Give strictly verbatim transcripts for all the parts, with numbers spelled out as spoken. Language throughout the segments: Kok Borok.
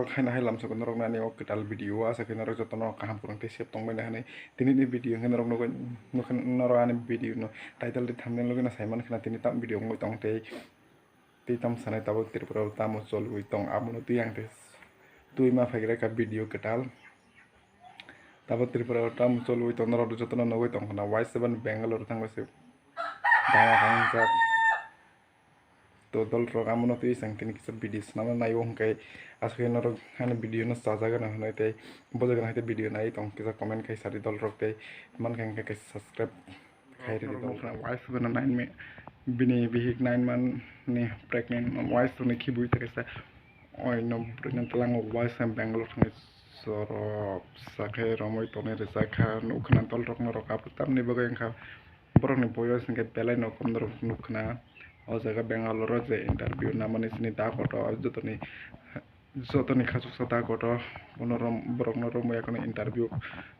Khaina hai lamsok norok nani o kwtal video o, asa khe norok jotono kaham kwrwng tei safe tongmani hinwi tini ni video hwnkhe norok nugwi, nugwi norok ani video no title tei thumbnail nugwi no saiman khna tini tam video wngwi tong tei, tei tam sanai tabuk Tripura o tamo cholwi tong abono twi ang tei twi ma phaigra kha video kwtal. Tabuk Tripura o tamo cholwi tong norok jotono nugwi tong khna Y seven Bangalore thangwi se dama khangjak. To dol rok amo no twi chwng tini kisa video swnamna nai o hwnkhe aswk khe norok ani video no chajak gana hwnwi tei bojak gana hai tei video nai tong kisa comment khai sadi dol rok tei mankha hwnkhe kaisa subscribe khai rwdi dol rok. Wife no nine me bini bihik nine month ni pregnant wife ni khibui ta kaisa oino bwrwi no twlango wife Bangalore thangwi sorop sakhe romwi tonwi rwjak kha nukha na dol rok norok abo tamni bagwi wngkha. Borokni boyos hwnkhe belai no kom norok nukha na. O jaga Bangalore o je interview namani sini da kotor jotoni, jotoni khachuksa da kotor. Bono rom-, borokno romwi akheno interview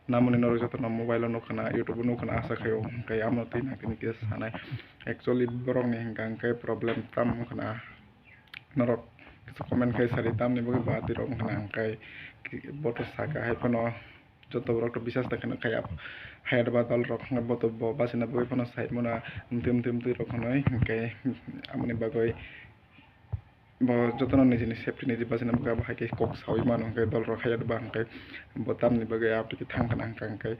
namani norok jotono mobile o nukha na, YouTube o nukha na, asa khaio. Hwnkhe amo twi nang tini kisa sanai. Actually borokni hwnkha hwnkhe problem tamo wngkha na. Norok kisa comment khai sadi tamni bagwi ba twi rok wngkha na hwnkhe boto saka hai phano. Joto borok to bisas ta kheno khaya. Hayat ba dol rok hwnba boto bo bachina bagwi phano sai mano mtwi mtwi mtwi rok hwnwi hwnkhe aboni bagwi bo jotono nijini safety niji bachina bagwi abo hai khe kok saui mano hwnkhe dol rok hayat ba hwnkhe bo tamni bagwi abo twi thang khna hwnkha hwnkhe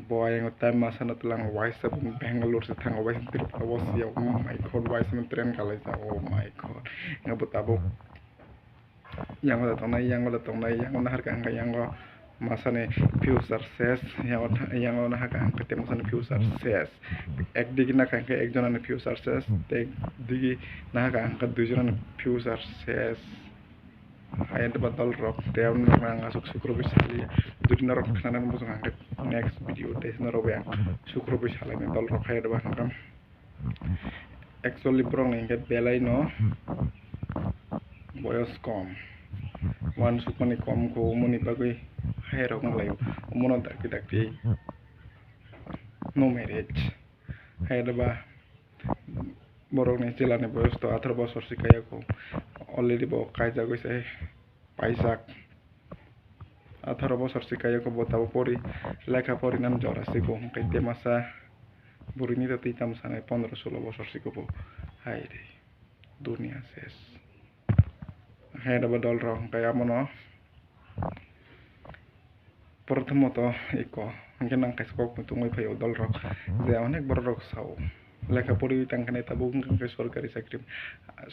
bo ayang o time masa no twlang waisa Bangalore se thango waisa Tripura o siya oh my god waisa train kalaijak oh my god hwnkhe bo tabuk. Yango da tongnai, yango da tongnai, yango nahar ka hwnkha, yango masani future ses, yango tha-, yango nahar ka hwnkha tei masani future ses. Ekdigi nahar ka hwnkha ekjonani future ses, tei ekdigi nahar ka hwnkha duijonani future ses. Hayat ba dol rok, tei norok ang aswk sukrobai sali, jodi norok khnana muchung hwnkha next video tei norok bai ang sukrobai salaini dol rok hayat ba hwnkha. Actually borokni hwnkhe belai no boyos kom, uansukmani kom kho, umoni bagwi hai rok wng laio, umono dakti dakti no marriage hai rwba borokni chwlani boyos to atharo bosor se kaya kho, already bo kaijagwi se paijak. Atharo bosor se kaya kho bo tabuk pori lekha porinani jora se kho hwnkhe tei masa bwrwini to twi tamo sanai pondro sulo bosor se kho bo hai re dunia ses. Hai rwba dol rok hwnkhe abono prothomot iko hwnkhe nang kaisa kok tungwi phaio dol rok je onek borok rok sao lekha poriwi tangkha nai tabuk wngkha hwnkhe sorkari chakri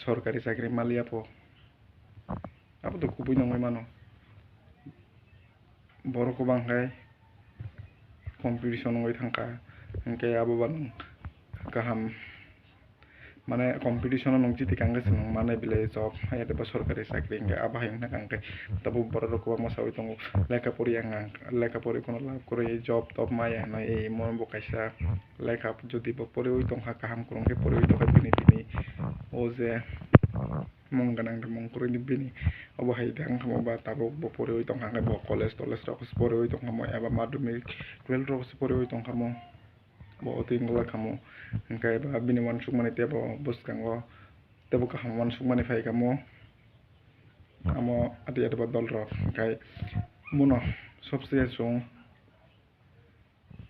sorkari chakri maliya po. Abo to kubui nangwi mano. Borok kwbang khe competition wngwi thangkha, hwnkhe abo ba nwng kaham, mane, competition o nwng chiti kangkhe se nwng mane belai job, hai eba sorkari chakri hwnkhe abo hai wngkha kangkhe. Tabuk borok rok kwbangma saui tongo, lekha pori ang, lekha pori phano lab kwrwi job tob maya hinwi, ei mo bo kaisa lekha jodi bo poriwi tongkha, kaham kwrwng khe poriwi tongkha bini, bini o je mung gwnang tei mung kwrwi ni bini. Obo hai tei wngkha mo ba tabuk bo poriwi tongkha, hwnkhe bo college toles rok se poriwi tongkha mo, eba madhyamik twelve rok se poriwi tongkha mo, bo o twi wngla kha mo. Hwnkhe ba bini uansukmani tei bo bwskango tei bo kaham uansukmani phai kha mo. Amo adi adi ba dol rok hwnkhe bono sobse chwng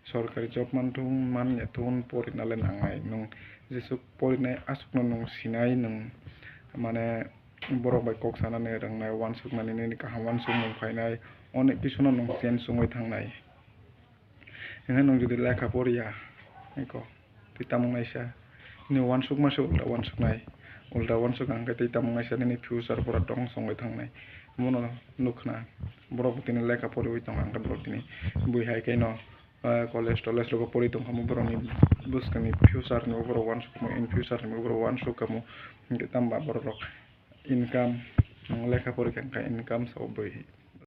sorkari job manthung manya thung porina le nangnai nwng jesuk porinai aswkno nwng sinai nwng mane borok bai kok sanani rwngnai uansuknani nini kaham uansukmung phainai onek kisu no nwng change wngwi thangnai hwnkhe nwng jodi lekha poriya eko tei tamo wngnaisa nini uansukma se ulta uansuknai ulta uansuk hwnkhe tei tamo wngnaisa nini future pura dongso wngwi thangnai bono nukna borok bo tini lekha poriwi tongo hwnkhe borok tini bui hai khe no. College toles rogo pori tongkha mo borokni bwskangni future ni borok uansukma in future ni borok uansukha mo hwnkhe tamo ba borok rok income nwng lekha pori kha income sao bui